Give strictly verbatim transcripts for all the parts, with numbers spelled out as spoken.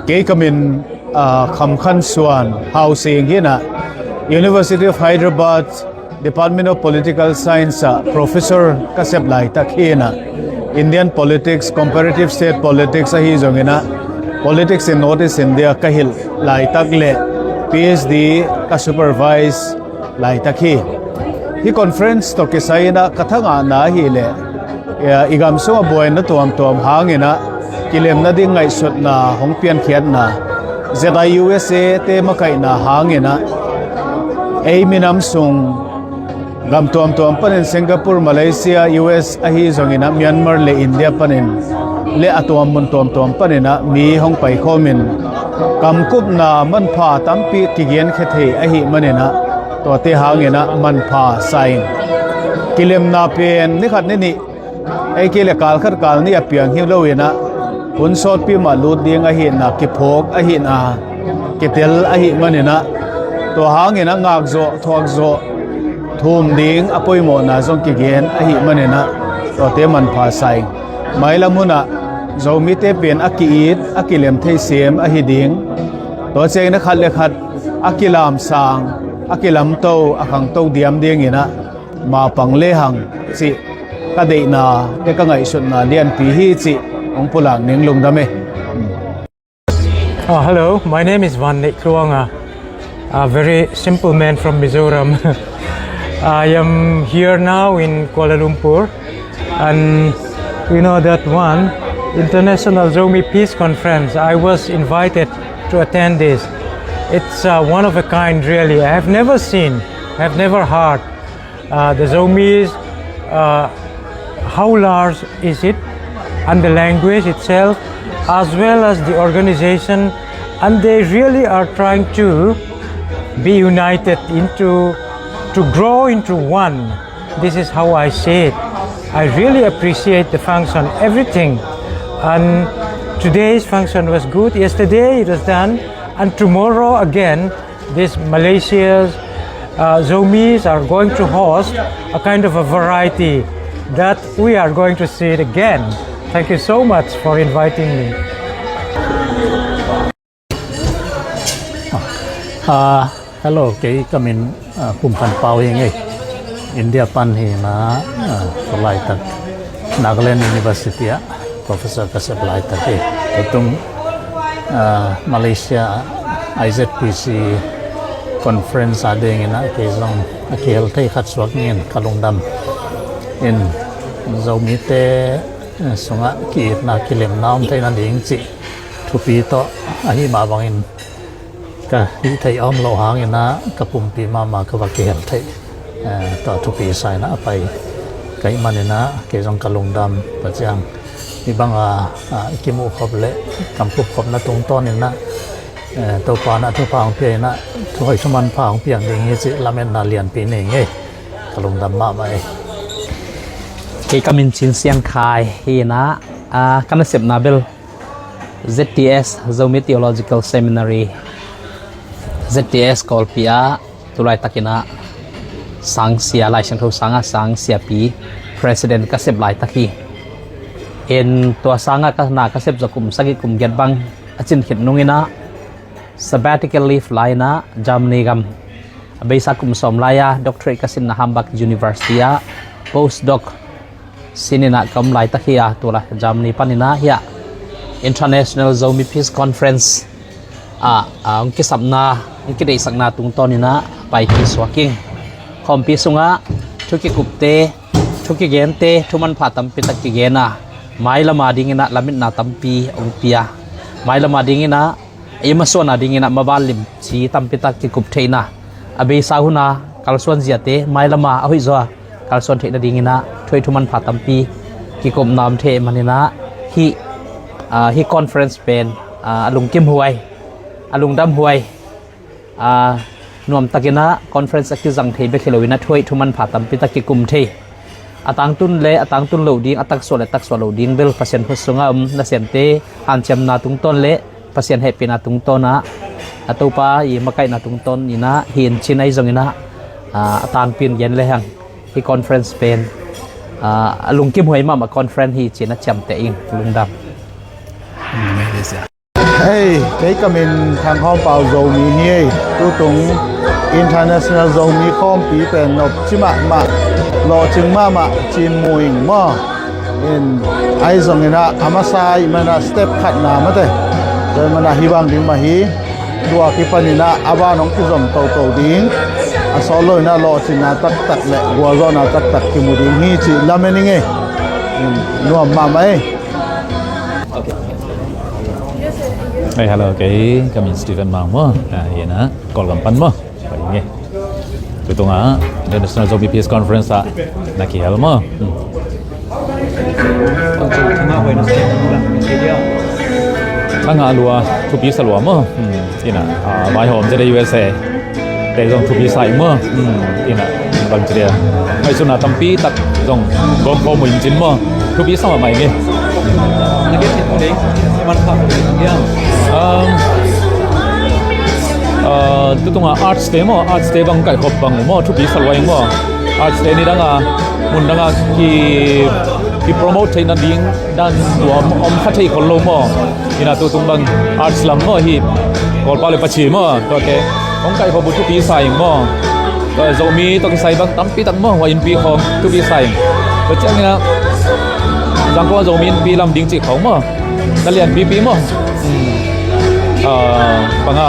Kei ka min, ah, Kham Khan Suan, Hau Sing hi-in ah, University of Hyderabad, Department of Political Science ah professor ka sep laitak hi-in ah, Indian politics, comparative state politics ahi zongin ah, politics in North East India ka hilh laitak le PhD ka supervise laitak hi. Hih conference tawh kisai-in ah ka thangahna ahih leh, i gam sungah buaina tuamtuam hangin ah kilemna ding ngaihsutna hong piankhiatna, Z I U S A te makaihna hangin ah ei minam sung gam tuamtuam panin Singapore, Malaysia, U S ahi zongin ah Myanmar le India panin le a tuam mun tuamtuam panin ah mi hong paikhawmin kamkupna manpha tampi kigenkhia thei ahih manin ah tuate hangin ah manpha sa ing. Kilemna pen ni khat ni nih, ei kei le kal khat kal nih a piang hi lo-in ah hun sawtpi mah lut ding ahihna kiphawk ahihna kitel ahih manin ah, tua hangin ah ngakzawh thuakzawh thum ding a poimawhna zong kigen ahih manin ah tuate manpha sa ing. Mailam hunah Zomite pen a ki-it a kilem thei sem ahi ding. Tua ciangin ah khat le khat a kilamsang, a kilamto, a khangto diam dingin ah mapang lehang cih ka deihna le ka ngaihsutna lianpi hi cih hong pulak ning. Lungdam e. Uh, hello, my name is Van Neih Tluanga, a very simple man from Mizoram. I am here now in Kuala Lumpur, and we know that one International Zomi Peace Conference, I was invited to attend this. It's uh, one of a kind, really. I have never seen, I have never heard uh, the Zomis, uh, how large is it, and the language itself, as well as the organization, and they really are trying to be united into, to grow into one. This is how I see it. I really appreciate the function, everything. And today's function was good. Yesterday it was done, and tomorrow again, this Malaysia's uh, Zomis are going to host a kind of a variety that we are going to see it again. Thank you so much for inviting me. Uh, hello, kei ka min uh, Pum Khan Pau hi ngei. India pan hi na uh, laitak Nagaland University ah professor ka sep laitak hi. Tutung uh, Malaysia I Z P C conference a dingin ah kei zong a kihel thei khat suak ngin ka lungdam in Zomite uh, sungah kiitna kilemna om theihna ding cih thupi tawh ahi mah bangin ka hih theih a om loh hangin ah ka pumpi mahmah ka va kihel theih. Tua thupi sa in ah a pai ka hih manin ah kei zong ka lungdam. Tua ciang hih banga i kimuh khop le kamkup khopna tungtawn in ah Topa in ah thupha hong pia in ah thuhoih thumanpha hong piang ding hi cih lametna lianpi nei ngei. Ka lungdam mahmah ei. Kei ka min Cin Siang Khai hi in ah ka nasepna bel Z T S, Zomi Theological Seminary, Z T S Kawlpi ah tulaitak in ah sangsia, Lai Siangtho sanga sangsiapi president ka sep laitak hi. In tua sanga ka na ka sep zaw kum sagih kum giat bang a cin khit nung in ah sabbatical leave la in ah Germany gam a beisa kum sawm lai-a doctorate ka sinna Hamburg University ah postdoc sin in ah ka om laitak hi a, tu la Germany pan in ah hiah International Zomi Peace Conference ah hong kisapna, hong kideihsakna tungtawn in ah paipi suak ing. Khawmpi sungah thu kikupte, thu kigente, thu manpha tampi tak kigen a, mailam a ding in ah lametna tampi hong pia. Mailam a ding in ah i masuan a ding in ah maban limci tampi tak kikup theihna, a beisa hun a kalsuan ziate mailam a a hoih zaw a kalsuan theihna ding in ah thuhoih thumanpha tampi kikupna om thei man in ah hih, hih conference pen a lungkim huai, a lungdam huai. Nuamtak in ah conference a kizang thei bek hi lo in ah thuhoih thumanpha tampi tak kikum thei. A tangtun le a tangtun loh ding, a taksuah le taksuah loh ding bel Pasian khut sungah om nasemte hanciamna tungtawn le Pasian hehpihna tungtawn ah a Topa i makaihna tungtawn in ah hi in cin ahi zong in ah a tangpi in gen lehang hih conference pen a lungkim huai mahmah conference hi cin a ciamteh ing. Lungdam. Hei, kei ka min Thang Khawm Pau Zomi hi ei. Tutung International Zomi Khawmpi pen nopci mahmah, lawhcing mahmah, Cin Mu Ing maw. In, ahi zongin ah, a masa ahih manin ah step khatna mate. Tua ahih manin ah hih bang ding mah hi. Tua kipanin ah a ban hong kizom toto ding. A sawt loin ah lawhcinna taktak le gualzawhna taktak kimu ding hi cih lamen ing ei. In, nuam mahmah ei. Hei, hello, kei ka min Stephen Mang maw. Ah, hi in ah, Kawlgam pan maw. Pai nge. Tutung ah International Zomi Peace Conference ah na kihel maw. Hmm. Thanga lua, thupi sa lua maw. Hmm. In ah, ah, vaihawm zia U S A te zong thupi sa ing maw. Hmm. In ah, bang ci dia, ngaihsutna tampi tak zong gawm khawm uh in cin maw. Thupi sa mahmah ing ei. Um, uh, tutung ah Arts Day maw, Arts Day bang kaihkhop bang uh maw, thupi sa lua ing maw. Arts Day nidang ah, mun dang ah ki, ki promote theihna ding dan tua om, om kha thei khol lo maw. In ah tutung bang arts lam maw hi, Kawlpau le Pachi maw, tuate hong kaihkhop uh thupi sa ing maw. Tua Zomi tawh kisai bang tampi tak maw, hua innpi khawng thupi sa ing. Tua ciangin ah Zangkong Zomi Innpi lam ding cih khawng maw, na lianpipi maw. Hmm. Ah, bang a,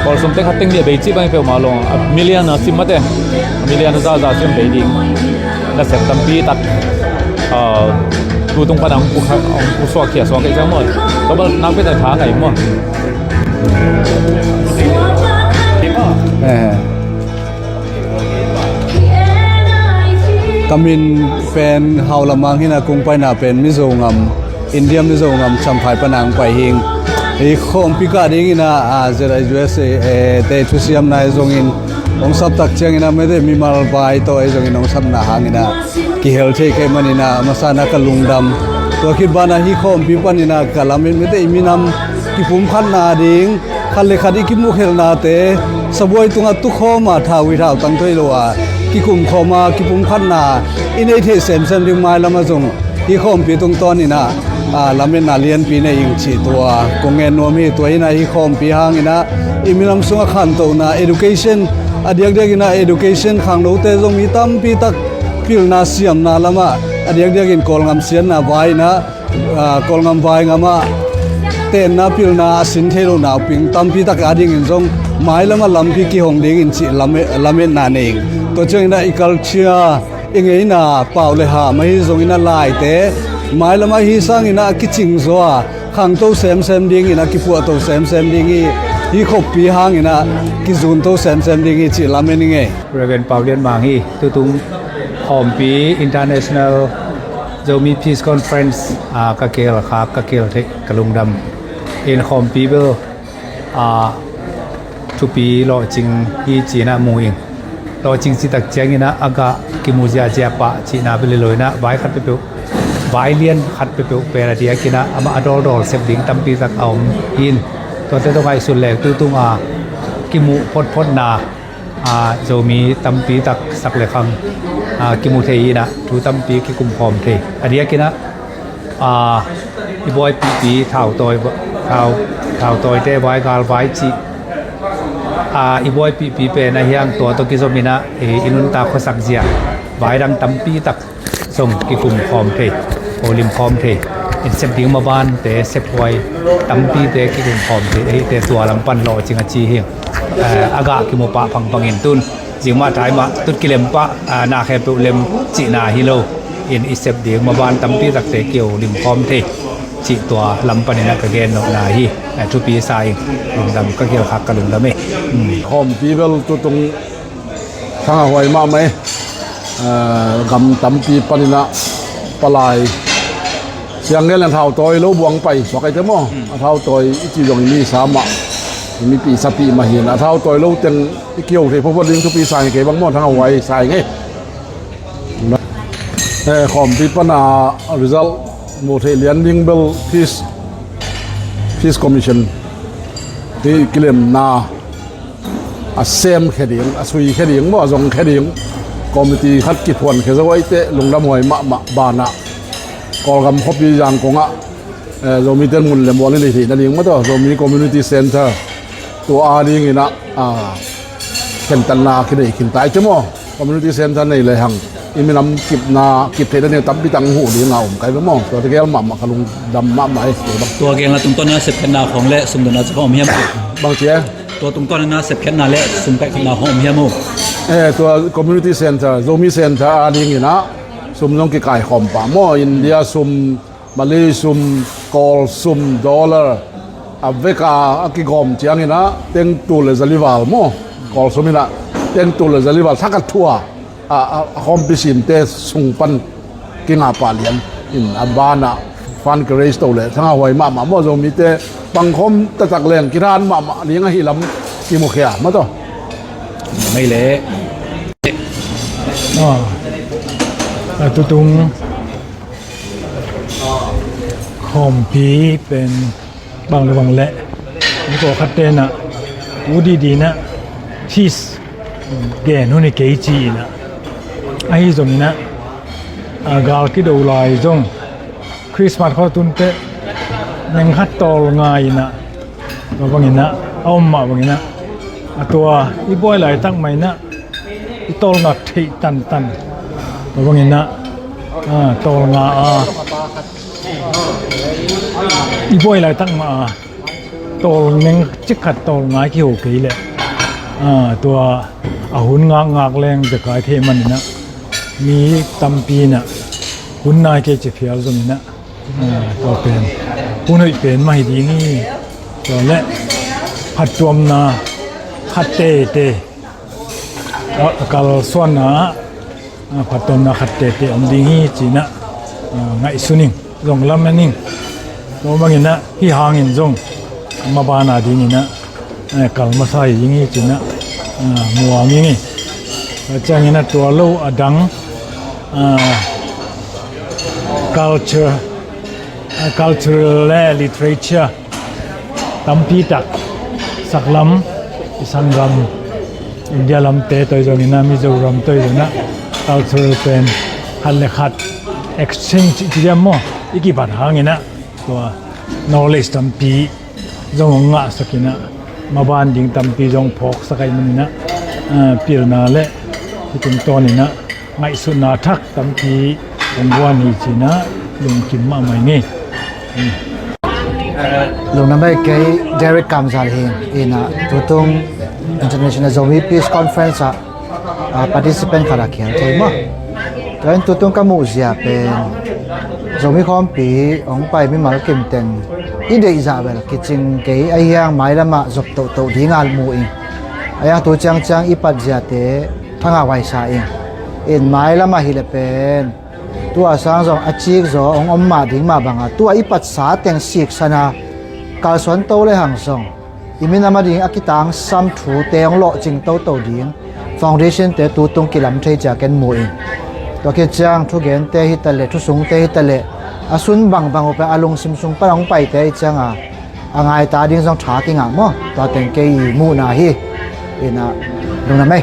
Kawl sum teng khat teng nih a bei cih bang i peuhmah lo, a million a sim mate, a million a zaza sim bei ding. Nasep tampi tak, ah, tutung pan a hong pu kha, hong pu suak khia suak kei ciang maw. Tua bel nakpi tak tha ngai maw. Eh. Ka min pen Hau Lam Mang hi in ah, kong paina pen Mizo ngam, India Mizo ngam Champhai pan a hong pai hi ing. Hih khawmpi kah dingin ah, ah, Z I U S A, eh, te thusiamna ahi zongin hong sap tak ciangin ah, mete mimal vai tawh ahi zongin hong sapna hangin ah kihel thei ka hih manin ah, a masa in ah ka lungdam. Tua khit banah hih khawmpi panin ah ka lamen, mete i minam kipumkhatna ding, khat le khat i kimukhelhnate, sabuai tungah tukhawm a, thau i thau tang thei lo a, kikumkhawm a, kipumkhatna i nei theih semsem ding mailam ah zong hih khawmpi tungtawnin ah, ah, lametna lianpi nei ing cih tua kong ngen nuam hi. Tua hi in ah hih khawmpi hangin ah i minam sungah khantohna, education, a diakdiakin ah education khangnote zong mi tampi tak pilna siamna lamah a diakdiakin Kawlngam siatna vai in ah, ah, Kawlngam vai ngam ah tenna pilna a sin thei lo naupang tampi tak a dingin zong mailam ah lampi kihong dingin cih lame-, lametna nei ing. Tua ciangin ah i culture, i ngeina, pau le ham ahi zongin ah laite mailam ah hih sangin ah a kicing zaw a, khangto semsem dingin ah kipuahto semsem ding hi. Hih khawmpi hangin ah kizunto semsem ding hi cih lamen ing ei. Reverend Pau Lian Mang hi. Tutung khawmpi International Zomi Peace Conference, ah, ka kihel khak, ka kihel theih, ka lungdam. In khawmpi bel, ah, thupi lawhcing hi ci-in ah mu ing. Lawhcing cih tak ciangin ah a gah kimu ziahziah pah cihna bel hi lo in ah, vai khat peuhpeuh, vai lian khat peuhpeuh pen a diakin ah amah a dawldawl sep ding tampi tak a om hi in. Tuate tawh ngaihsun leng tutung a kimuh photphotna, ah, Zomi tampi tak sak le khang, ah, kimu thei in ah, thu tampi kikumkhawm thei. A diakin ah, ah, i buaipihpi thautawi, thau, thautawite vai, gal vai cih, ah, i buaipihpi pen a hiang tua tawh kizomin ah, eh, i nuntak khuasak zia vai dang tampi tak zong kikumkhawm thei, holimkhawm thei. In sep ding mavante, sephuai tampite kikumkhawm thei, eite tua lam pan lawhcing a ci hi. Eh, a gah kimu pah phangphang in tun, zing mah tai mah, tut kilem pah, ah, na khempeuh lem cihna hi lo. In i sep ding mavan tampi takte kiholimkhawm thei cih tua lam panin ah ka gen nopna hi. Eh, thupi sa ing, lungdam, ka kihel khak, ka lungdam ei. Hmm. Khawmpi bel tutung thangah huai mahmah ei. Ah, gam tampi panin ah palai siang ngen leng thautawi lo buang pai suak eite maw. Hmm. A thautawi i cih zong i mi sa mah, i mipih sapih mah hi in, a thautawi lo teng i kiho thei photphot ding thupi sa ing, kei bang maw thangah huai sa ing ei. Eh, khawmpi pana result mu theih lian ding bel Peace, Peace Commission hi kilemna a semkhia ding, a suikhia ding maw, a zongkhia ding committee khat kiphuankhia zo ahih teh lungdamhuai mahmah. Banah Kawlgam khuapi Zangkong ah Eh, Zomite in mun le mual i nei theih nading maw, tua Zomi Community Center tua adingin ah, ah, khentatna kinei khin ta i te maw. Community Center nei le hang i minam kipna kip theih nading tampi tak huh ding a om kai ve maw. Tuate gel mahmah ka lungdam mahmah hi. Tua gel na tungtawn a sepkhiatna khawng le sumdonna ci khawng om hiam? Bang ci e? Tua tungtawn a sepkhiatna le sum kaikhopna khawng om hiam uh? Eh, tua Community Center, Zomi Center adingin ah sum zong kikaikhawm pah maw. India sum, Malay sum, Kawl sum, dollar a veka a kigawm ciangin ah teng tul le zali val maw. Kawl sum in ah teng tul le zali val thakhat thua a, a, a khawmpi simte sung pan kingah pah lian in a banah fund kiraise to le thangah huai mahmah maw. Zomite pangkhawm taktak leng kiran mahmah ding ahi lam kimukhia maw, tua. Mei le. Ah, a tutung khawmpi pen bang le bang le, mi pawlkhat tenah u didi inah feast gen hun hi kei ci inah, ahi zong inah, a, gal kido lai zong Christmas khawng tun teh neng khat tawl ngai inah, tua bang inah a om mah bang inah, a tua i buai laitak mah inah i tawlngak theih tantan. Tua bang inah, a, tawlnga a, i buai laitak mah a, tawl neng cik khat tawl ngai kiho kei leh, a, tua a hun ngakngak leng zekai thei man inah mi tampi inah hun nai kei ci phial zong inah, a, tua pen hun hoih pen mah hi ding hi. Tua leh phattuamna khat tete, a, kalsuanna ah, a, phattuamna khat tete om ding hi ci inah, a, ngaihsun ing, zong lamen ing. Tua bang inah hih hangin zong maban a ding inah, a, kal masa hi ding hi ci inah, a, muang ing hi. A, ciang inah tua lo a dang, a, culture, a, cultural le literature tampi tak saklam, i sanggam India lamte toi zong inah, Mizoram toi zong inah cultural pen khat le khat exchange i ci diam maw, i kibat hang inah tua knowledge tampi zong hong ngahsak inah, maban ding tampi zong phawksak ahih man inah, a, pilna le hih tungtawn inah ngaihsutna thak tampi hong guan hi ci inah lungkim mahmah ing hi. Lungdam ei. Kei Derek Kamzal hi ing inah, tutung International Zomi Peace Conference ah, a, participant khat a khial thei maw. Tua in tutung ka muhzia pen Zomi khawmpi hong pai mimal kimteng i deihzah bel kicing kei, ahi hang mailam ah zop tohtoh ding a mu ing. Ahi hang tu ciangciang i patziate thangah huaisa ing. In mailam ah hi le pen tua sang zong a cikzaw hong om mah ding mah banga, tua i patsa teng siksan a kalsuan to le hang zong i minam a ding a kitangsam thute hong lawhcing toto ding foundation te tutung kilam thei cia ken mu ing. Tua khit ciang thugente hi ta leh, thusungte hi ta leh, a sun bangbang uh pen a lungsim sung pan hong paite hi cianga a ngaita ding zong tha kingah maw. Tua teng kei i muhna hi. Inah lungdam ei.